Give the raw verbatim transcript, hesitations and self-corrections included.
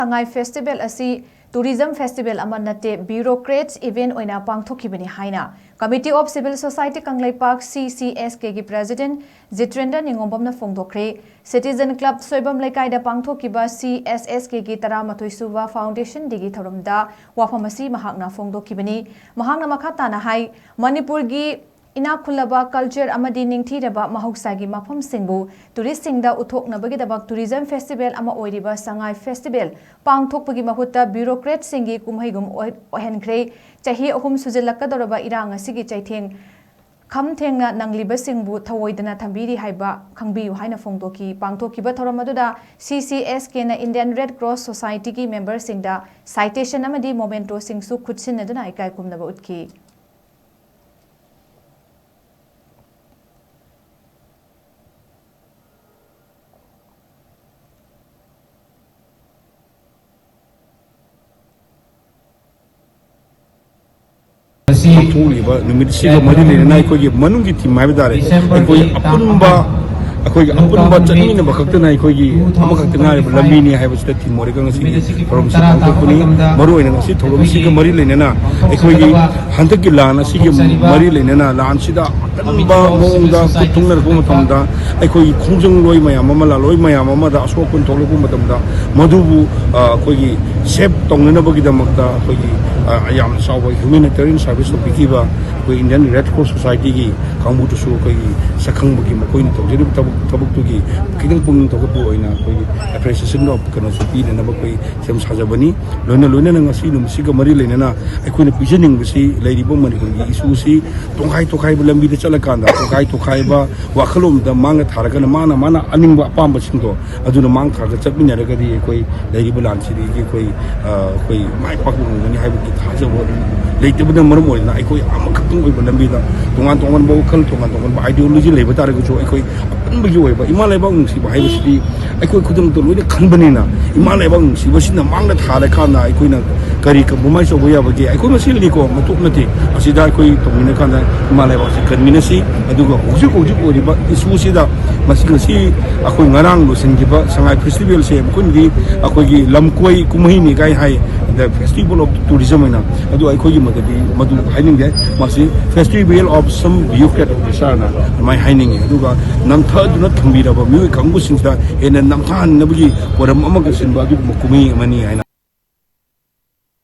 ꯁꯉꯥꯏ festival ꯑꯁꯤ tourism festival ꯑꯃ ꯅꯠꯇꯦ, ꯕ꯭ꯌꯨꯔꯣꯀ꯭ꯔꯦꯠꯁ ꯏꯚꯦꯟꯠ ꯑꯣꯏꯅ ꯄꯥꯡꯊꯣꯛꯈꯤꯕꯅꯤ ꯍꯥꯏꯅ committee of civil society Kangleipak, C C S ꯀꯦꯒꯤ ꯄ꯭ꯔꯦꯁꯤꯗꯦꯟꯠ ꯖꯤꯇꯦꯟꯗ꯭ꯔ ꯅꯤꯉꯣꯝꯕꯝꯅ ꯐꯣꯡꯗꯣꯛꯈ꯭ꯔꯦ꯫ ꯁꯤꯇꯤꯖꯟ ꯀ꯭ꯂꯕ ꯁꯣꯏꯕꯝ ꯂꯩꯀꯥꯏꯗ ꯄꯥꯡꯊꯣꯛꯈꯤꯕ ꯁꯤ ꯑꯦꯁ ꯑꯦꯁ ꯀꯦꯒꯤ ꯇꯔꯥꯃꯥꯊꯣꯏ ꯁꯨꯕ ꯐꯥꯎꯟꯗꯦꯁꯟ ꯗꯦꯒꯤ ꯊꯧꯔꯝꯗ ꯋꯥꯐꯝ ꯑꯁꯤ ꯃꯍꯥꯛꯅ ꯐꯣꯡꯗꯣꯛꯈꯤꯕꯅꯤ꯫ ꯃꯍꯥꯛꯅ ꯃꯈꯥ ꯇꯥꯅ ꯍꯥꯏ, ꯃꯅꯤꯄꯨꯔꯒꯤ ꯏꯅꯥꯛ ꯈꯨꯜꯂꯕ ꯀꯜꯆꯔ ꯑꯃꯗꯤ ꯅꯤꯡꯊꯤꯔꯕ ꯃꯍꯧꯁꯥꯒꯤ ꯃꯐꯝꯁꯤꯡꯕꯨ ꯇꯨꯔꯤꯁꯁꯤꯡꯗ ꯎꯠꯊꯣꯛꯅꯕꯒꯤꯗꯃꯛ ꯇꯨꯔꯤꯖꯝ ꯐꯦꯁꯇꯤꯚꯦꯜ ꯑꯃ ꯑꯣꯏꯔꯤꯕ ꯁꯉꯥꯏ ꯐꯦꯁꯇꯤꯚꯦꯜ ꯄꯥꯡꯊꯣꯛꯄꯒꯤ ꯃꯍꯨꯠꯇ ꯕ꯭ꯌꯨꯔꯣꯀ꯭ꯔꯦꯠꯁꯤꯡꯒꯤ ꯀꯨꯝꯍꯩꯒꯨꯝ ꯑꯣꯏ-, ꯑꯣꯏꯍꯟꯈ꯭ꯔꯦ꯫ ꯆꯍꯤ ꯑꯍꯨꯝ ꯁꯨꯖꯤꯜꯂꯛꯀꯗꯧꯔꯕ ꯏꯔꯥꯡ ꯑꯁꯤꯒꯤ ꯆꯩꯊꯦꯡ ꯈꯝ ꯊꯦꯡꯅ ꯅꯪꯂꯤꯕꯁꯤꯡꯕꯨ ꯊꯑꯣꯏꯗꯅ ꯊꯝꯕꯤꯔꯤ ꯍꯥꯏꯕ ꯈꯪꯕꯤꯌꯨ ꯍꯥꯏꯅ ꯐꯣꯡꯗꯣꯛꯈꯤ꯫ ꯄꯥꯡꯊꯣꯛꯈꯤꯕ ꯊꯧꯔꯝ ꯑꯗꯨꯗ ꯁꯤ ꯁꯤ ꯑꯦꯁ ꯀꯦꯅ ꯏꯟꯗꯤꯌꯟ ꯔꯦꯗ ꯀ꯭ꯔꯣꯁ ꯁꯣꯁꯥꯏꯇꯤꯒꯤ ꯃꯦꯝꯕꯔꯁꯤꯡꯗ ꯁꯥꯏꯇꯦꯁꯟ ꯑꯃꯗꯤ ꯃꯣꯃꯦꯟꯇꯣꯁꯤꯡꯁꯨ ꯈꯨꯠꯁꯤꯟꯅꯗꯨꯅ ꯏꯀꯥꯏ ꯈꯨꯝꯅꯕ ꯎꯠꯈꯤ꯫ ꯉꯁꯤ ꯄꯥꯡꯊꯣꯛꯂꯤꯕ ꯅꯨꯃꯤꯠꯁꯤꯒ ꯃꯔꯤ ꯂꯩꯅꯅ ꯑꯩꯈꯣꯏꯒꯤ ꯃꯅꯨꯡꯒꯤ ꯊꯤꯝ ꯍꯥꯏꯕ ꯇꯥꯔꯦ, ꯑꯩꯈꯣꯏ ꯑꯄꯨꯟꯕ, ꯑꯩꯈꯣꯏꯒꯤ ꯑꯄꯨꯟꯕ ꯆꯠꯃꯤꯟꯅꯕ ꯈꯛꯇꯅ ꯑꯩꯈꯣꯏꯒꯤ ꯑꯃꯈꯛꯇ ꯉꯥꯏꯔꯤꯕ ꯂꯝꯕꯤꯅꯤ ꯍꯥꯏꯕꯁꯤꯗ ꯊꯤꯝ ꯑꯣꯏꯔꯒ ꯉꯁꯤꯒꯤ ꯊꯧꯔꯝꯁꯤ ꯄꯥꯡꯊꯣꯛꯄꯅꯤ꯫ ꯃꯔꯨꯑꯣꯏꯅ ꯉꯁꯤ ꯊꯧꯔꯝꯁꯤꯒ ꯃꯔꯤ ꯂꯩꯅꯅ ꯑꯩꯈꯣꯏꯒꯤ ꯍꯟꯗꯛꯀꯤ ꯂꯥꯟ ꯑꯁꯤꯒꯤ ꯃꯔꯤ ꯂꯩꯅꯅ ꯂꯥꯟꯁꯤꯗ ꯑꯀꯟꯕ ꯃꯑꯣꯡꯗ ꯈꯨꯠ ꯊꯨꯡꯅꯔꯛꯄ ꯃꯇꯝꯗ ꯑꯩꯈꯣꯏꯒꯤ ꯈꯣꯡꯖꯪꯂꯣꯏ ꯃꯌꯥꯝ ꯑꯃ, ꯂꯥꯜꯂꯣꯏ ꯃꯌꯥꯝ ꯑꯃꯗ ꯑꯁꯣꯛ ꯑꯄꯟ ꯊꯣꯛꯂꯛꯄ ꯃꯇꯝꯗ ꯃꯗꯨꯕꯨ, ꯑ, ꯑꯩꯈꯣꯏꯒꯤ ꯁꯦꯞ ꯇꯧꯅꯅꯕꯒꯤꯗꯃꯛꯇ ꯑꯩꯈꯣꯏꯒꯤ, ꯑ, ꯌꯥꯝꯅ ꯆꯥꯎꯕ ꯍ꯭ꯌꯨꯃꯦꯅꯤꯇꯦꯔꯤꯌꯟ ꯁꯥꯔꯚꯤꯁ ꯑꯃ ꯄꯤꯈꯤꯕ ꯑꯩꯈꯣꯏ ꯏꯟꯗꯤꯌꯟ ꯔꯦꯗ ꯀ꯭ꯔꯣꯁ ꯁꯣꯁꯥꯏꯇꯤꯒꯤ ꯀꯥꯡꯕꯨꯗꯨꯁꯨ ꯑꯩꯈꯣꯏꯒꯤ ꯁꯛꯈꯪꯕꯒꯤ ꯃꯈꯣꯏꯅ ꯇꯧꯖꯔꯤꯕ ꯊꯕꯛ, ꯊꯕꯛꯇꯨꯒꯤ ꯈꯤꯇꯪ ꯄꯨꯛꯅꯤꯡ ꯊꯧꯒꯠꯄ ꯑꯣꯏꯅ ꯑꯩꯈꯣꯏꯒꯤ ꯑꯦꯄ꯭ꯔꯤꯁꯤꯌꯦꯁꯟ ꯀꯩꯅꯣꯁꯨ ꯄꯤꯅꯅꯕ ꯑꯩꯈꯣꯏ ꯁꯦꯝ ꯁꯥꯖꯕꯅꯤ꯫ ꯂꯣꯏꯅ ꯂꯣꯏꯅꯅ ꯉꯁꯤ ꯅꯨꯃꯤꯠꯁꯤꯒ ꯃꯔꯤ ꯂꯩꯅꯅ ꯑꯩꯈꯣꯏꯅ ꯄꯤꯖꯅꯤꯡꯕꯁꯤ ꯂꯩꯔꯤꯕ ꯃꯅꯤꯄꯨꯔꯒꯤ ꯏꯁꯨꯁꯤ ꯇꯣꯈꯥꯏ ꯇꯣꯈꯥꯏꯕ ꯂꯝꯕꯤꯗ ꯆꯠꯂꯀꯥꯟꯗ ꯇꯣꯈꯥꯏ ꯇꯣꯈꯥꯏꯕ ꯋꯥꯈꯜꯂꯣꯟꯗ ꯃꯥꯡꯅ ꯊꯥꯔꯒꯅ ꯃꯥꯅ ꯃꯥꯅ ꯑꯅꯤꯡꯕ ꯑꯄꯥꯝꯕꯁꯤꯡꯗꯣ ꯑꯗꯨꯅ ꯃꯥꯡ ꯊꯥꯔꯒ ꯆꯠꯃꯤꯟꯅꯔꯒꯗꯤ ꯑꯩꯈꯣꯏ ꯂꯩꯔꯤꯕ ꯂꯥꯟꯁꯤꯗꯒꯤ ꯑꯩꯈꯣꯏ, ꯑ, ꯑꯩꯈꯣꯏ ꯃꯥꯏ ꯄꯥꯛꯄ ꯉꯝꯒꯅꯤ ꯍꯥꯏꯕꯒꯤ ꯊꯥꯖꯕ ꯂꯩꯇꯕꯅ ꯃꯔꯝ ꯑꯣꯏꯗꯅ ꯑꯩꯈꯣꯏ ꯑꯃꯈꯛꯇꯪ ꯑꯣꯏꯕ ꯂꯝꯕꯤꯗ ꯇꯣꯉꯥꯟ ꯇꯣꯉꯥꯟꯕ ꯋꯥꯈꯜ, ꯇꯣꯉꯥꯟ ꯇꯣꯉꯥꯟꯕ ideology ꯂꯩꯕ ꯇꯥꯔꯒꯁꯨ ꯑꯩꯈꯣꯏ ꯑꯄꯨꯟꯕꯒꯤ ꯑꯣꯏꯕ ꯏꯃꯥ ꯂꯩꯕꯥꯛ ꯅꯨꯡꯁꯤꯕ ꯍꯥꯏꯕꯁꯤꯗꯤ ꯑꯩꯈꯣꯏ ꯈꯨꯗꯤꯡꯃꯛꯇ ꯂꯣꯏꯅ ꯈꯟꯕꯅꯤꯅ, ꯏꯃꯥ ꯂꯩꯕꯥꯛ ꯅꯨꯡꯁꯤꯕꯁꯤꯅ ꯃꯥꯡꯗ ꯊꯥꯔꯀꯥꯟꯗ ꯑꯩꯈꯣꯏꯅ ꯀꯔꯤ compromise ꯇꯧꯕ ꯌꯥꯕꯒꯦ? ꯑꯩꯈꯣꯏ ꯃꯁꯦꯜꯅꯤꯀꯣ, ꯃꯇꯣꯞ ꯅꯠꯇꯦ꯫ ꯑꯁꯤꯗ ꯑꯩꯈꯣꯏ ꯇꯧꯃꯤꯟꯅ ꯀꯥꯟꯗ ꯏꯃꯥ ꯂꯩꯕꯥꯛꯁꯤ ꯀꯟꯃꯤꯟꯅꯁꯤ꯫ ꯑꯗꯨꯒ ꯍꯧꯖꯤꯛ ꯍꯧꯖꯤꯛ ꯑꯣꯏꯔꯤꯕ issue ꯁꯤꯗ, ꯃꯁꯤ ꯉꯁꯤ ꯑꯩꯈꯣꯏ ꯉꯔꯥꯡ ꯂꯣꯏꯁꯤꯟꯈꯤꯕ ꯁꯉꯥꯏ festival ꯁꯦ, ꯃꯈꯣꯏꯅꯗꯤ ꯑꯩꯈꯣꯏꯒꯤ ꯂꯝꯀꯣꯏ ꯀꯨꯝꯍꯩꯅꯤ ꯀꯥꯏ ꯍꯥꯏ, the festival of tourism ꯍꯥꯏꯅ꯫ ꯑꯗꯨ ꯑꯩꯈꯣꯏꯒꯤ ꯃꯗꯨꯗꯤ ꯃꯗꯨ ꯍꯥꯏꯅꯤꯡꯗꯦ꯫ ꯃꯁꯤ festival of some bureaucrat officer ꯅ ꯑꯗꯨꯃꯥꯏꯅ ꯍꯥꯏꯅꯤꯡꯉꯤ꯫ ꯑꯗꯨꯒ ꯅꯝꯊꯗꯨꯅ ꯊꯝꯕꯤꯔꯕ ꯃꯤꯑꯣꯏ ꯀꯥꯡꯕꯨꯁꯤꯡꯁꯤꯗ ꯍꯦꯟꯅ ꯅꯝꯊꯍꯟꯅꯕꯒꯤ ꯄꯣꯔꯝ ꯑꯃꯒ ꯁꯤꯟꯕ ꯑꯗꯨꯒꯨꯝꯕ ꯀꯨꯝꯍꯩ ꯑꯃꯅꯤ ꯍꯥꯏꯅ